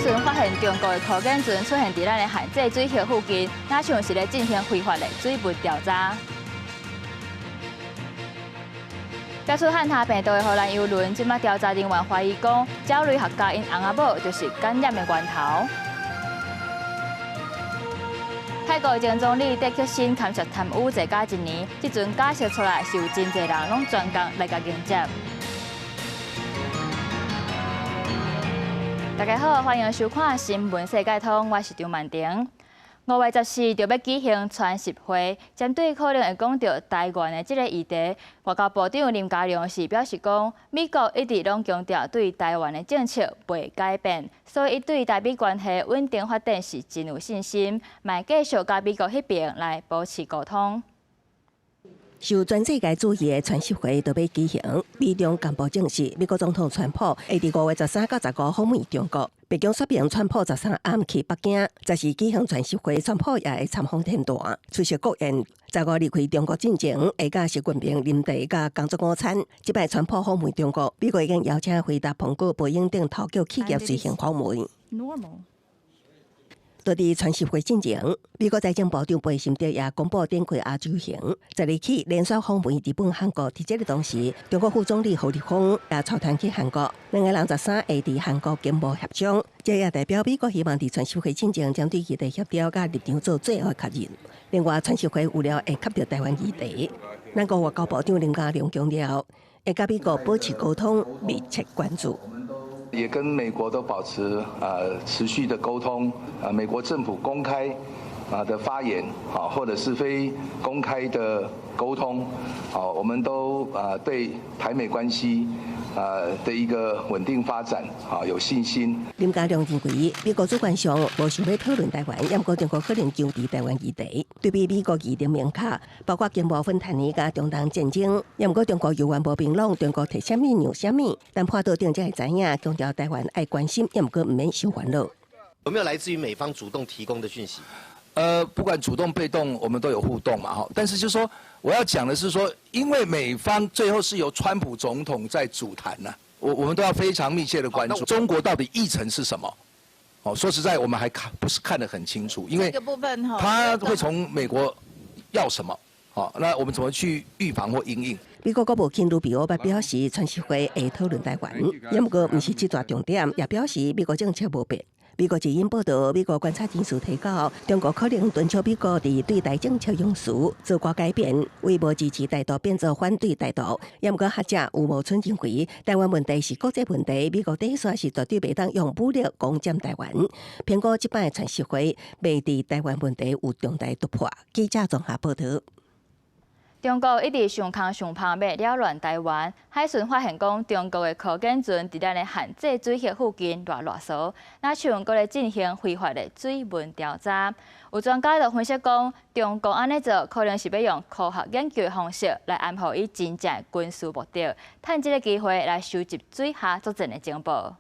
巡發現中國的科研船出現佇咱的限制水域附近，若像是咧進行非法的水文調查。標出漢他病毒的荷蘭郵輪，這擺調查人員懷疑講，鳥類學家𪜶翁仔某就是感染的源頭。泰國前總理德克辛牽涉貪污坐監一年，這陣假釋出來是有真濟人攏專工來共迎接。大家好，歡迎收看《新聞世界通》，我是張曼婷。5月14就欲舉行川習會，針對可能會講著台灣的這个議題，外交部長林佳龍是表示講，美國一直攏強調對台灣的政策袂改變，所以對台美關係穩定發展是真有信心，嘛會繼續佮美國彼爿來保持溝通。受全世界注意的川習會就欲舉行，美中幹部證實，美國總統川普會佇5月13到15訪問中國。白宮說明，川普13暗去北京，14舉行川習會，川普也會參訪天壇，出席國宴。15離開中國進前，會佮習近平啉茶佮工作午餐。這擺川普訪問中國，美國已經邀請輝達、蘋果、波音等頭號企業隨行訪問。佇川習會進前，美國財政部長貝森特也公布展開亞洲行，十日起連續訪問日本、韓國。佇這个同時，中國副總理何立峰也率團去韓國，兩个人13會佇韓國經貿協商。這也代表美國希望佇川習會進前，針對議題協調佮立場做最後確認。另外，川習會預料會提著台灣議題。咱國外交部長林佳龍強調，會佮美國保持溝通，密切關注。也跟美國都保持持續的溝通，美國政府公開的發言，或者是非公開的溝通，好，我們都對台美關係的一個穩定發展有信心。林佳龍認為，美國主觀上無想欲討論台灣，毋過中國可能堅持台灣議題，對比美國議程明確，包括經貿芬太尼佮中東戰爭，毋過中國猶原無明朗，中國提啥物讓啥物，但潘道長才會知影，強調台灣愛關心，毋過毋免傷煩惱。有沒有來自於美方主動提供的訊息？不管主動被動，我們都有互動嘛，哈。但是就是說，我要講的是說，因為美方最後是由川普總統在主談呐，我們都要非常密切的關注中國到底議程是什麼。哦，說實在，我們還看不是看得很清楚，因為他會從美國要什麼？好，那我們怎麼去預防或因應？美國國務卿盧比歐表示，川習會會討論台灣，毋過毋是這大重點，也表示美國政策無變。美國之音報道，美國觀察人士提到，中國可能敦促美國佇對台政策用詞做寡改變，為無支持台獨變做反對台獨。毋過學者吳茂春認為，台灣問題是國際問題，美國底線是絕對袂當用武力攻佔台灣。評估這擺川習會袂佇台灣問題有重大突破。記者綜合報道。中國一直想空想芳欲擾亂台灣，海巡發現講中國的科研船佇咱的限制水域附近賴賴趖，若像閣咧進行非法的水文調查。有專家就分析講，中國按呢做可能是欲用科學研究的方式來掩護伊真正的軍事目的，趁這个機會來收集水下作戰的情報。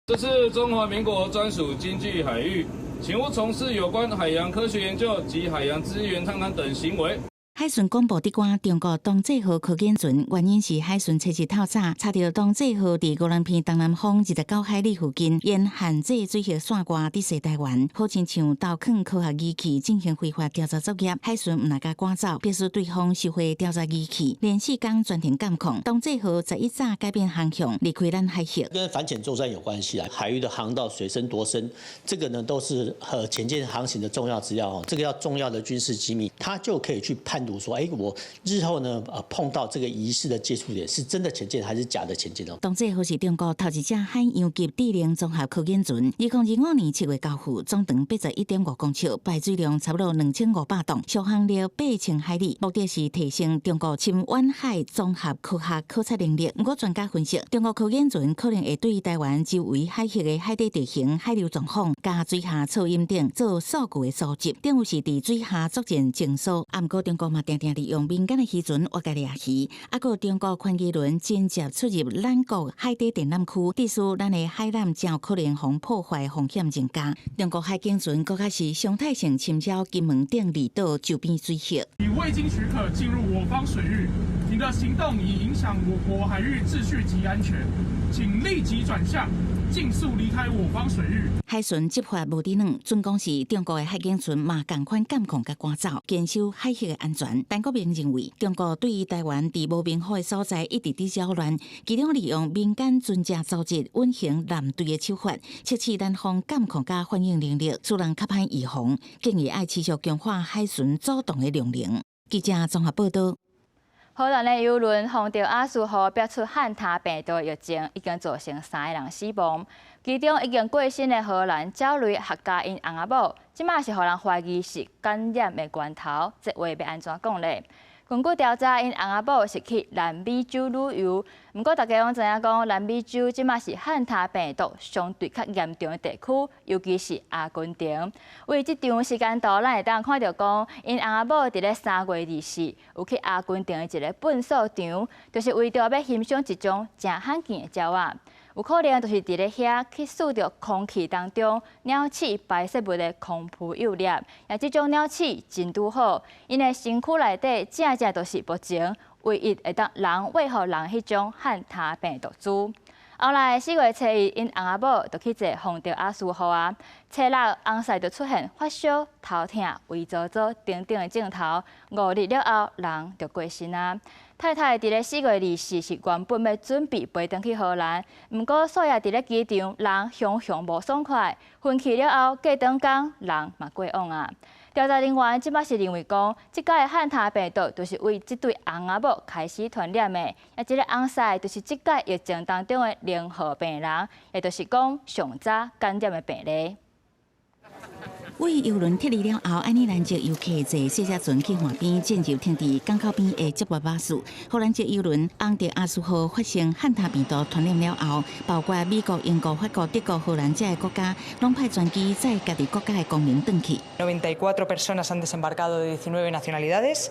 這是中華民國專屬經濟海域，請勿從事有關海洋科學研究及海洋資源探勘等行為。海巡廣播佇關中國東濟號科研船，原因是海巡冊日透早查著東濟號佇宜蘭縣東南方29海里附近，沿限制水域線外佇踅台灣，好親像偷囥科學儀器進行非法調查作業。海巡毋但共趕走，迫使對方收回調查儀器，連四工全程監控。東濟號11早改變航向，離開咱海域。跟反潛作戰有關係啊，海域的航道水深多深，這個呢都是和潛艦航行的重要資料哦，這個要重要的軍事機密，它就可以去判讀說，哎，我日後呢，碰到這個疑似的接觸點，是真的潛艦還是假的潛艦哦？東濟號是中國頭一隻海洋級智能綜合科研船，2025年7月交付，總長81.5公尺，排水量差不多2500噸，續航力8000海里，目的是提升中國深遠海綜合科學考察能力。毋過專家分析，中國科研船可能會對台灣周圍海域的海底地形、海流狀況、佮水下噪音等做數據的收集，等於是佇水下作戰情蒐。毋過中國嘛定定利用民間的漁船越界掠魚，啊，閣中國寬魚輪間接出入咱國海底電纜區，致使咱的海纜誠有可能予破壞風險增加。中國海警船閣較是常態性侵擾金門等離島周邊水域。你未經許可進入我方水域，你的行動已影響我國海域秩序及安全，請立即轉向，盡速離開我方水域。海巡執法無佇軟，準講是中國的海警船嘛仝款監控佮趕走，堅守海域的安全。陳國明認為，中國對於台灣佇無明火的所在一直佇擾亂，其中利用民間船隻組織隱形艦隊的手法，測試南方監控佮反應能力，使人較歹預防，建議愛持續強化海巡主動的量能。記者綜合報道。荷蘭的郵輪洪德亞斯號爆出漢他病毒疫情，已經造成三个人死亡。其中已經過身的荷蘭鳥類學家𪜶翁仔某，這馬是予人懷疑是感染的源頭，這話欲按怎講咧？根據調查，𪜶翁仔某是去南美洲旅遊，毋過大家攏知影講，南美洲這馬是漢他病毒相對較嚴重的地區，尤其是阿根廷。為這張時間圖，咱會當看著講，𪜶翁仔某佇咧3月24有去阿根廷的一个糞掃場，就是為著欲欣賞一種誠罕見的鳥仔。有可能就是佇咧遐去嗅著空氣當中鳥鼠排泄物的空浮幼粒，也這種鳥鼠真拄好，𪜶的身軀內底正正就是目前唯一會當人餵予人彼種漢他病毒株。後來4月初一，𪜶翁仔某就去坐洪德亞斯號啊，初六翁婿就出現發燒、頭疼、胃糟糟等等的症頭，5日了後人就過身啊。太太佇咧4月24是原本欲準備飛轉去荷蘭，毋過煞也佇咧機場人雄雄無爽快，昏去了後過轉工人嘛過往啊。調查人員這擺是認為講，這擺的漢他病毒就是為這對翁仔某開始傳染的，啊，這个翁婿就是這擺疫情當中的零號病人，也就是講上早感染的病例。為郵輪撤離了後，愛爾蘭籍遊客坐洗車船去岸邊進入停佇港口邊的接駁巴士。荷蘭籍郵輪洪德亞斯號發生漢他病毒傳染了後，包括美國、英國、法國、德國、荷蘭這个國家，攏派專機載家己國家的公民轉去。 94 personas han desembarcado de 19 nacionalidades.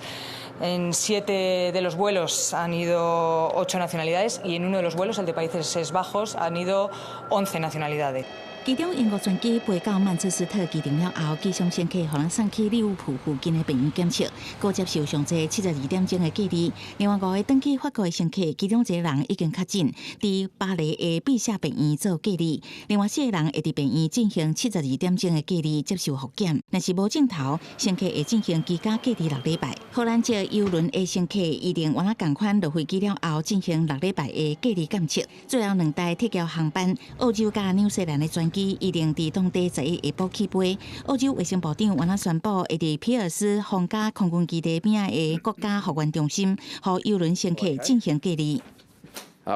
En siete de los vuelos han ido ocho nacionalidades y en uno de los vuelos, el de Países Bajos, han ido 11 nacionalidades. 其中英國專機飛到曼徹斯特機場了後，機上乘客予人送去利物浦附近的病院檢測，閣接受上濟72點鐘的隔離。另外五个轉去法國的乘客，其中一个人已經確診，佇巴黎的畢舍病院做隔離。另外四个人會佇病院進行72點鐘的隔離，接受複檢。若是無症頭，乘客會進行居家隔離6禮拜。荷蘭籍郵輪的乘客一定原來仝款落飛機了後進行六禮拜的隔離檢測。最後兩台撤僑航班，澳洲佮紐西蘭的專機預定佇當地11下晡起飛。澳洲衛生部長原來宣布，會佇皮爾斯皇家空軍基地邊仔的國家復原中心，予郵輪乘客進行隔離。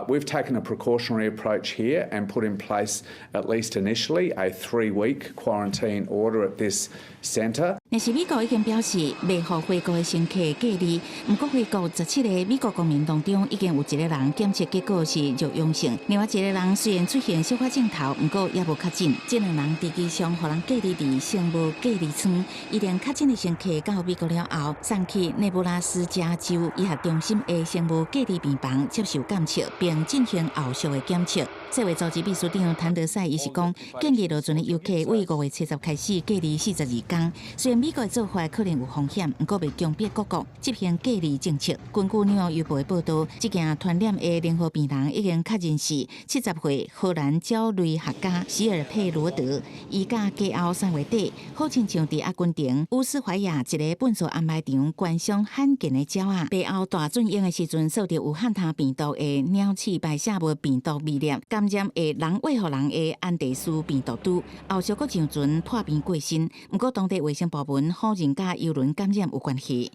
We've taken a precautionary approach here and put in place, at least initially, a 3-week quarantine order at this centre. 若是美國已經表示，袂予回國的乘客隔離。毋過回國17個美國公民當中，已經有一個人檢測結果是弱陽性，另外一個人雖然出現小可症頭，毋過猶無確診。這兩人佇機上予人隔離佇生物隔離艙，預定確診的乘客到美國了後，送去內布拉斯加州醫學中心的生物隔離病房接受檢測，並進行後續的檢測。世衛組織秘書長譚德塞伊是講，建議落船的遊客對5月70開始隔離42天。雖然美國的做法可能有風險，毋過袂強迫各國執行隔離政策。根據紐約郵報的報導，這件傳染的零號病人已經確認是70歲荷蘭鳥類學家席爾佩羅德。伊佮家後3月底，好親像佇阿根廷烏斯懷亞一个糞掃掩埋場觀賞罕見的鳥仔，背後大圳湧的時陣，嗅著有漢他病毒的鳥鼠排泄物病毒微粒，感染的人餵予人的安第斯病毒株，後續閣上船破病過身。毋過當地衛生部門否認佮郵輪感染有關係。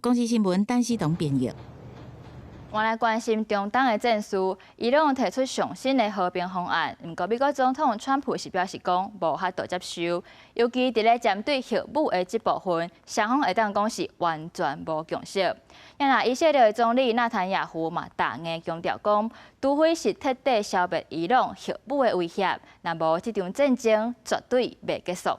公視新聞陳思彤編譯。我來關心中東的戰事，伊朗提出上新的和平方案，毋過美國總統川普是表示講無法度接受，尤其佇咧針對核武的這部分，雙方會當講是完全無共識。啊，若以色列的總理納坦雅胡嘛，大硬強調講，除非是徹底消滅伊朗核武的威脅，若無這場戰爭絕對袂結束。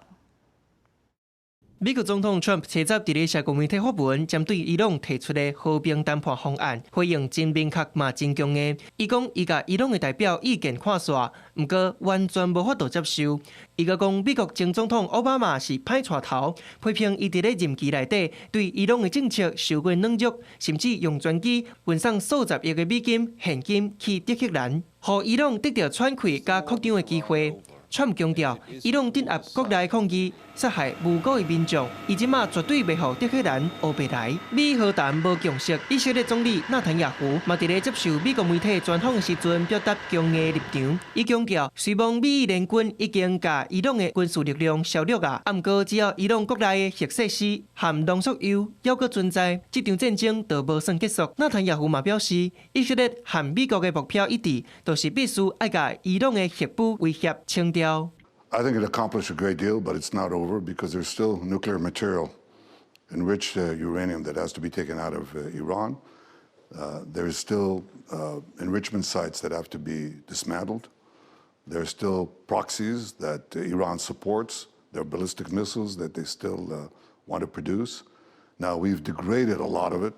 美國總統川普初十佇咧社交媒體發文，針對伊朗提出的和平談判方案，回應真明確嘛真強硬。伊講伊共伊朗的代表意見看煞，毋過完全無法度接受。伊閣講美國前總統奧巴馬是歹帶頭，批評伊佇咧任期內底對伊朗的政策傷過軟弱，甚至用專機運送數十億的美金現金去德黑蘭。予伊朗得著喘氣佮擴張的機會。川普強調，伊朗鎮壓國內抗議，殺害無辜的民眾，伊這馬絕對袂予德黑蘭烏白來。美伊和談無共識，以色列總理納坦雅胡嘛佇咧接受美國媒體專訪的時陣，表達強硬立場。伊強調，雖罔美伊聯軍已經共伊朗的軍事力量削弱啊，毋過只要伊朗國內的核設施和濃縮鈾猶閣存在，這場戰爭就無算結束。納坦雅胡嘛表示，以色列和美國的目標一致，就是必須愛共伊朗的核武威脅清掉。 I think it accomplished a great deal, but it's not over because there's still nuclear material, enriched uranium that has to be taken out of Iran. There's still enrichment sites that have to be dismantled. There's still proxies that Iran supports. There are ballistic missiles that they still want to produce. Now, we've degraded a lot of it,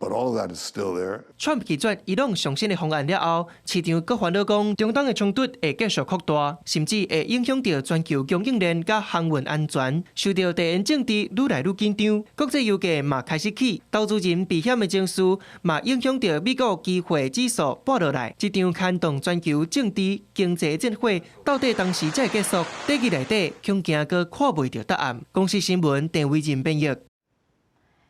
but all of that is still there. 川普拒絕伊朗上新的方案了後，市場閣煩惱講，中東的衝突會繼續擴大，甚至會影響著全球供應鏈佮航運安全。受著地緣政治愈來愈緊張，國際油價嘛開始起，投資人避險的情緒嘛影響著美國期貨指數跌落來。這場牽動全球政治經濟戰火，到底當時才會結束？短期內底恐驚閣看袂著答案。公視新聞鄭偉仁編譯。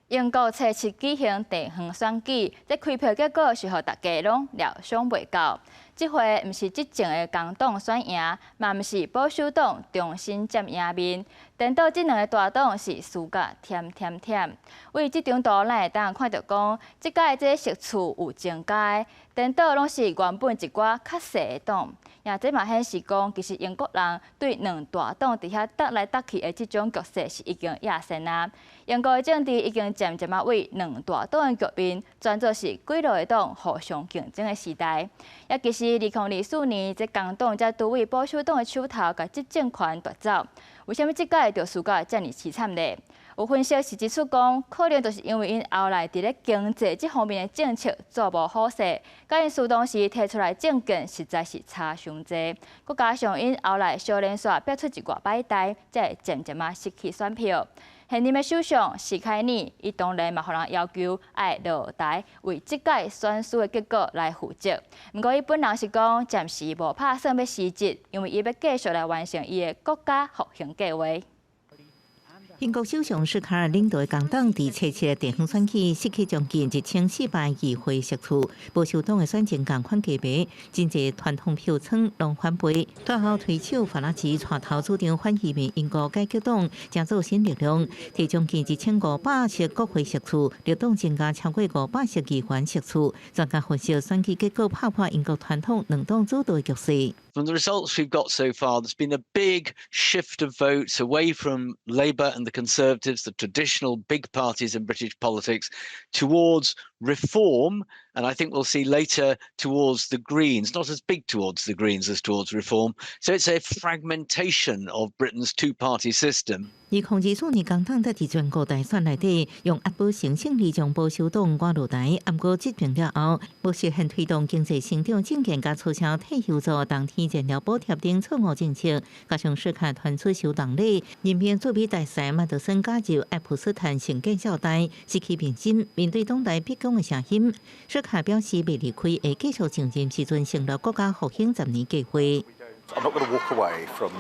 英國初七舉行地方選舉，這開票結果是予大家攏料想袂到。這回毋是執政的工黨選贏，嘛毋是保守黨重新佔贏面。顛倒這兩个大黨是輸甲忝忝忝。為這張圖，咱會當看著講，這擺這席次有增加，顛倒攏是原本一寡較細的黨。也這嘛顯示講，其實英國人對兩大黨佇遐鬥來鬥去的這種局勢是已經厭瘳啊。英國的政治已經漸漸仔為兩大黨的局面轉做是幾落个黨互相競爭的時代。也其實2024年，這工黨才拄佇保守黨的手頭共執政權奪走。為啥物這擺就輸甲遮爾悽慘咧？有分析是指出講，可能就是因為𪜶後來佇咧經濟這方面的政策做無好勢，佮𪜶輸當時提出來政見實在是差傷濟，閣加上𪜶後來小連續變出一外擺台，才會漸漸仔失去選票。現任的首相史凱爾，伊當然嘛予人要求愛落台，為這擺選輸的結果來負責。毋過伊本人是講，暫時無拍算欲辭職，因為伊欲繼續來完成伊的國家復興計畫。英國首相史凱爾領導的工黨佇初七的地方選舉失去將近1400議會席次，保守黨的選情仝款低迷，真濟傳統票倉攏翻倍。最後推手法拉奇帶頭主張反移民英國改革黨，成做新力量，提將近1500席國會席次，綠黨增加超過500席議員席次。專家分析選舉結果拍破英國傳統兩黨主導的局勢。 From the results we've got so far, there's been a big shift of votes away from Labour and the Conservatives, the traditional big parties in British politics, towards Reform, and I think we'll see later towards the Greens, not as big towards the Greens as towards Reform. So it's a fragmentation of Britain's two-party system. 2024年工黨佇全國大選內底用壓倒性勝利將保守黨趕落台，毋過執政了後，無實現推動經濟成長政見，佮取消退休助冬天燃料補貼等錯誤政策，加上史凱傳出收黨禮，任命駐美大使曼德森加入愛普斯坦政見照單，失去民心。面對黨內逼宮的聲音，史凱表示袂離開，會繼續上任時陣成立國家復興十年計劃。 I'm not going to walk away from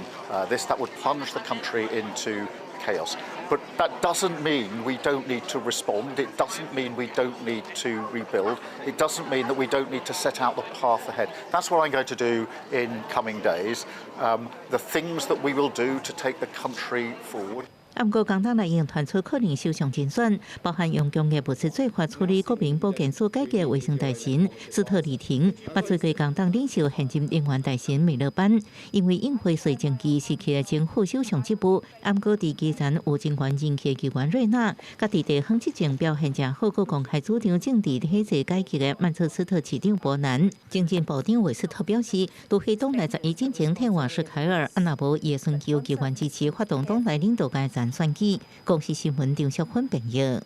this. That would plunge the country into chaos. But that doesn't mean we don't need to respond. It doesn't mean we don't need to rebuild. It doesn't mean that we don't need to set out the path ahead. That's what I'm going to do in coming days. The things that we will do to take the country forward. 毋過工黨內已經傳出可能首相人選，包含用強硬物質做法處理國民保健署改革衛生大臣斯特里廷，捌做過工黨領袖現任能源大臣米勒班，因為應匯稅爭議失去前副首相職務。毋過佇基層有真懸人氣議員瑞娜，佮佇地方執政表現誠好，閣公開主張政治體制改革的曼徹斯特市長伯南，前任部長韋斯特表示，除非黨內十一進前替換史凱爾，啊若無伊會尋求議員支持，發動黨內領導階層選舉。公視新聞張淑芬編譯。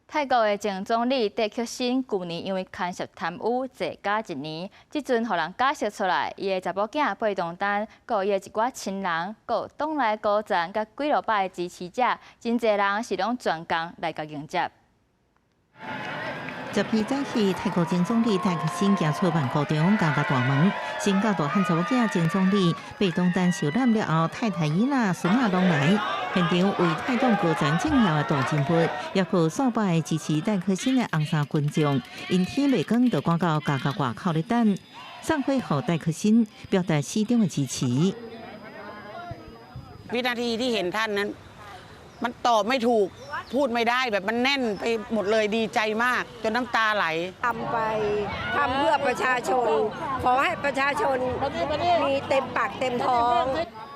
泰國的前總理戴克辛舊年因為牽涉貪污坐監一年，這陣予人假釋出來，伊的查某囝貝東丹，閣有伊的一寡親人，閣有黨內高層佮幾落百个支持者，真濟人是攏專工來共迎接。10日早起，泰國前總理戴克辛行出萬國中加賀大門，先佮大漢查某囝前總理貝東丹受攬了後，太太伊娜、孫仔攏來現場為泰黨高層重要的大人物，也閣數百个支持戴克辛的紅衫群眾，𪜶天袂光就趕到加賀外口咧等，送花予戴克辛，表達死忠的支持。 วินาทีที่เห็นท่านนั้นมันตอบไม่ถูกพูดไม่ได้แบบมันแน่นไปหมดเลยดีใจมากจนน้ำตาไหล ทำไปทำเพื่อประชาชนขอให้ประชาชนมีเต็มปากเต็มท้อง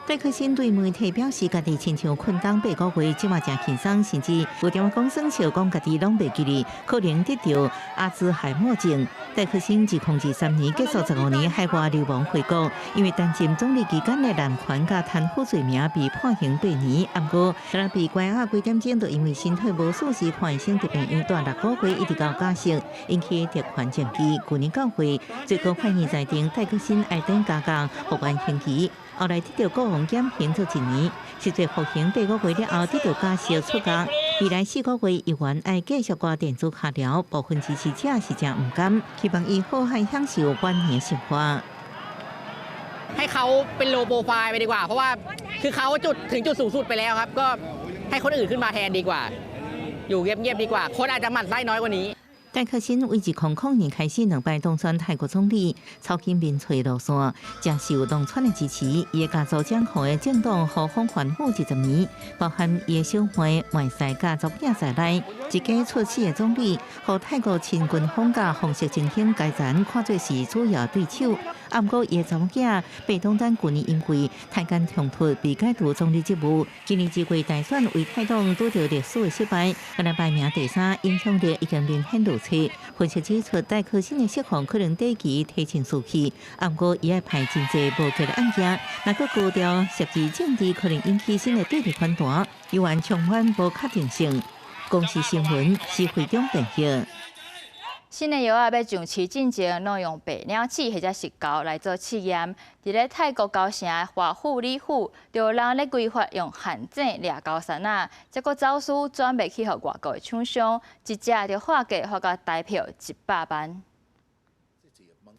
戴克辛對媒體表示，家己親像困冬8個月，這馬誠輕鬆，甚至有電話講耍笑，講家己攏袂記得，可能得著阿茲海默症。戴克辛2023年結束15年海外流亡回國，因為擔任總理期間的濫權佮貪腐罪名被判刑8年，毋過若被關押幾點鐘，就因為身體無舒適，看醫生佇病院蹛6個月，一直到假釋，引起特權政治。舊年9月，最高法院裁定戴克辛愛等加監復原刑期。後來得著國王減刑做一年，實際服刑8個月了後得著假釋出獄。未來4個月猶原愛繼續掛電子腳鐐，部分支持者是誠毋甘，希望伊好好享受晚年生活。 ให้เขาเป็น low profile ไปดีกว่าเพราะว่าคือเขาจุดถึงจุดสูงสุดไปแล้วครับก็ให้คนอื่นขึ้นมาแทนดีกว่าอยู่เงียบๆดีกว่าคนอาจจะหมั่นไส้น้อยกว่านี้ 戴克辛為2000年開始兩擺當選泰國總理，草根民粹路線，誠受農村的支持。伊的家族掌控的政黨呼風喚雨20年，包含伊的小妹麥賽佮查某囝在內，一家出四个總理，予泰國親軍方佮紅色精英階層看做是主要對手。啊，毋過伊的查某囝貝東丹舊年因為台間衝突被解除總理職務，今年2月大選為泰黨拄著歷史的失敗，敢若排名第三，影響力已經明顯落車。分析指出，戴克辛的釋放可能短期提振士氣，啊，毋過伊愛排真濟無結的案件，若閣高調涉及政治，可能引起新的對立反彈，猶原充滿無確定性。公視新聞施惠中編譯。新的藥仔欲上市進前，攏用白鳥鼠或者是猴來做試驗。佇咧泰國猴城的華富里府，就有人咧規劃用陷阱掠猴山仔，結果走私轉賣去予外國的廠商，一隻就喊價喊到台票100萬。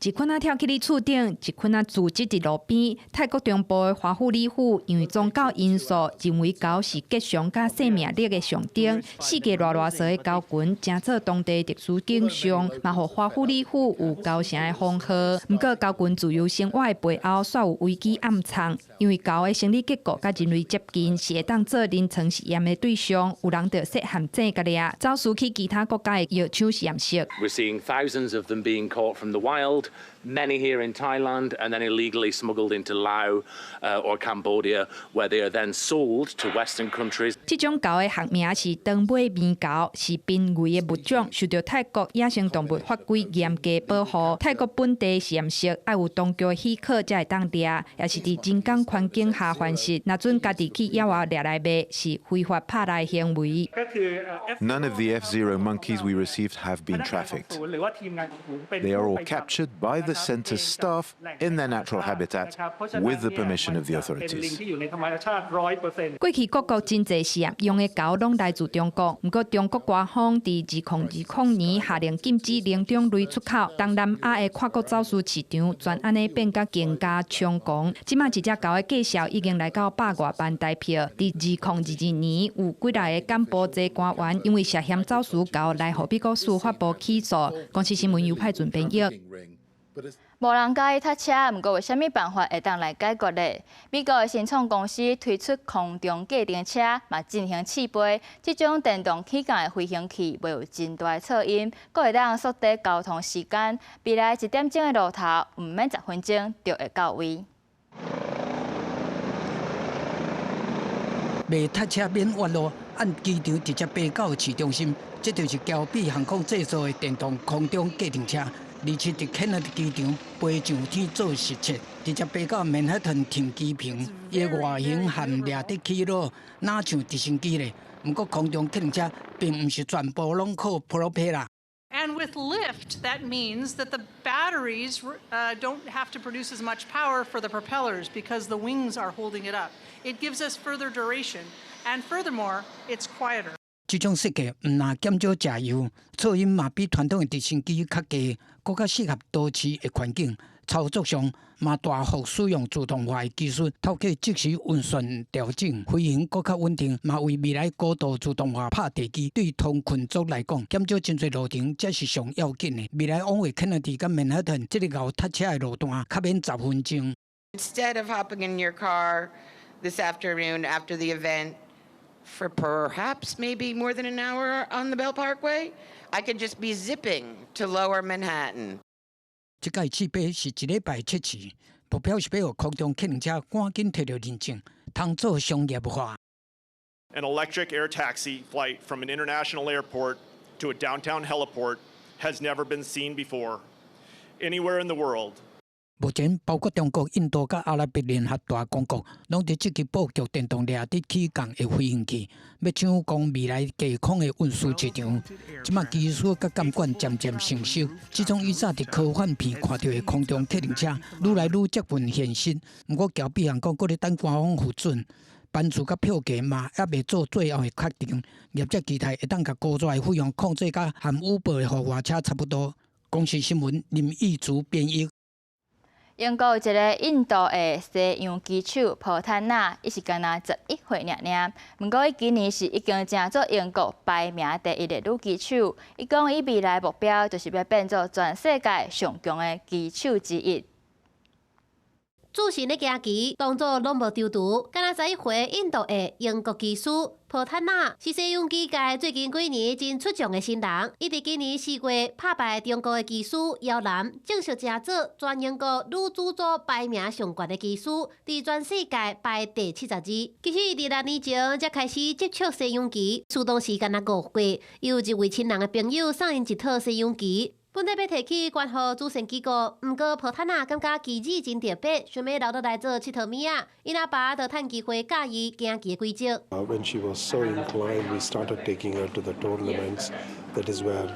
一群仔跳起佇厝頂，一群仔聚集佇路邊。泰國中部的華富里府，因為宗教因素，認為猴是吉祥佮生命力的象徵。四界賴賴趖的猴群，成做當地特殊景象，嘛予華富里府有猴城的封號。毋過猴群自由生活的背後，煞有危機暗藏。因為猴的生理結構佮人類接近，是會當做臨床實驗的對象。有人就設陷阱共掠，走私去其他國家的藥廠實驗室。 We're seeing thousands of them being caught from the wild. Many here in Thailand, and then illegally smuggled into Laos or Cambodia, where they are then sold to Western countries. 這種猴的學名是長尾獼猴，是瀕危的物種，受著泰國野生動物法規嚴格保護。泰國本地實驗室愛有當局許可才會當掠，也是佇人工環境下繁殖。若準家己去野外掠來賣，是非法拍獵行為。 None of the F-zero monkeys we received have been trafficked. They are all captured by the center's staff in their natural habitat with the permission of the authorities. 過去各國真濟實驗用的猴攏來自中國，毋過中國官方佇2020年下令禁止靈長類出口，東南亞的跨國走私市場全按呢變甲更加猖狂。這馬一隻猴的價數已經來到100外萬台票。佇2022年有幾若個柬埔寨官員因為涉嫌走私猴來予美國司法部起訴。公視新聞尤派準編譯。無人佮意塞車，毋過有啥物辦法會當來解決咧？美國的新創公司推出空中計程車，嘛進行試飛。這種電動起降的飛行器，袂有真大的噪音，閣會當縮短交通時間。未來一點鐘的路途，毋免10分鐘就會到位。袂塞車免挖路，按機場直接飛到市中心，這就是喬比航空製造的電動空中計程車。而且佇肯尼迪機場飛上天做實測，直接飛到曼哈頓停機坪，伊的外形和掠得起落，若像直升機咧。毋過空中計程車並毋是全部攏靠 propeller。 And with lift, that means that the batteries don't have to produce as much power for the propellers because the wings are holding it up. It gives us further duration, and furthermore, it's quieter. 這種設計毋但減少食油，噪音嘛比傳統的直升機較低，閣較適合都市的環境。操作上嘛大幅使用自動化的技術，透過即時運算調整，飛行閣較穩定，嘛為未來高度自動化拍地基。對通勤族來講，減少真濟路程，才是上要緊的。未來往回肯尼迪佮曼哈頓這个𠢕塞車的路段，較免10分鐘。 Instead of hopping in your car this afternoon after the event for perhaps maybe more than an hour on the Belt Parkway, I could just be zipping to Lower Manhattan. 這擺試飛是一禮拜測試，目標是欲予空中客運車趕緊提著認證，通做商業化。 An electric air taxi flight from an international airport to a downtown heliport has never been seen before anywhere in the world. 目前，包括中國、印度佮阿拉伯聯合大公國，攏佇積極布局電動掠直起降的飛行器，欲搶攻未來低空的運輸市場。這馬技術佮監管漸漸成熟，這種以前佇科幻片看著的空中客運車，愈來愈接近現實。毋過，喬比航空閣咧等官方核准，班次佮票價嘛猶未做最後的確定。業者期待會當共高載的費用控制甲和 Uber 的豪華車差不多。公視新聞林義竹編譯。英國有一个印度的西洋棋手普坦納，伊是干焦11歲爾爾，毋過伊今年是已經成做英國排名第一的女棋手。伊講伊未來目標就是欲變做全世界上強的棋手之一。自信咧行棋，動作攏無丟丟，干焦11歲印度的英國棋師普坦納是西洋棋界最近幾年真出眾的新人。伊佇今年4月拍敗中國的棋師姚楠，正式成做全英國女子組排名上懸的棋師，佇全世界排第72。其實伊佇6年前才開始接觸西洋棋，初當時干焦5歲，有一位親人的朋友送𪜶一套西洋棋。本來欲提去捐予慈善機構，毋過普坦納感覺棋子真特別，想欲留落來做𨑨迌物仔。𪜶阿爸就趁機會教伊行棋的規則。 When she was so inclined, we started taking her to the tournaments. That is where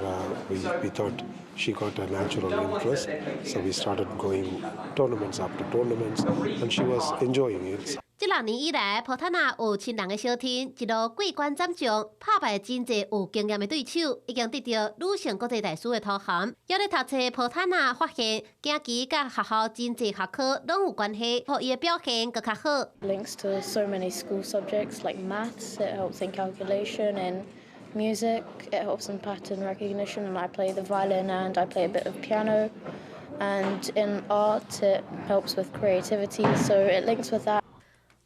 we thought she got a natural interest. So we started going tournaments after tournaments, and she was enjoying it. 這6年以來，普坦納有親人的相挺，一路過關斬將，拍敗真濟有經驗的對手，已經得著女性國際大師的頭銜。猶咧讀冊，普坦納發現行棋佮學校真濟學科攏有關係，予伊的表現閣較好。 Links to so many school subjects like maths, it helps in calculation and music, it helps in pattern recognition, and I play the violin and I play a bit of piano. And in art, it helps with creativity, so it links with that.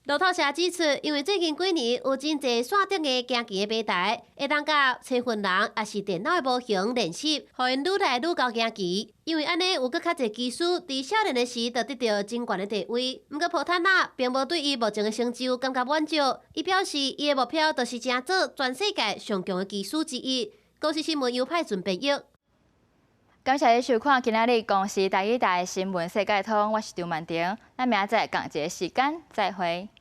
路透社指出，因為最近幾年有真濟線頂的行棋的平台，會當佮找份人，抑是電腦的模型練習，予𪜶愈來愈𠢕行棋。因為按呢，有閣較濟棋師佇少年的時就得著真懸的地位。毋過普坦納並無對伊目前的成就感覺滿足，伊表示伊的目標就是成做全世界上強的棋師之一。公視新聞尤派準編譯。感謝你收看今仔日公視台語台的新聞世界通，我是張曼婷，咱明仔載仝一个時間再會。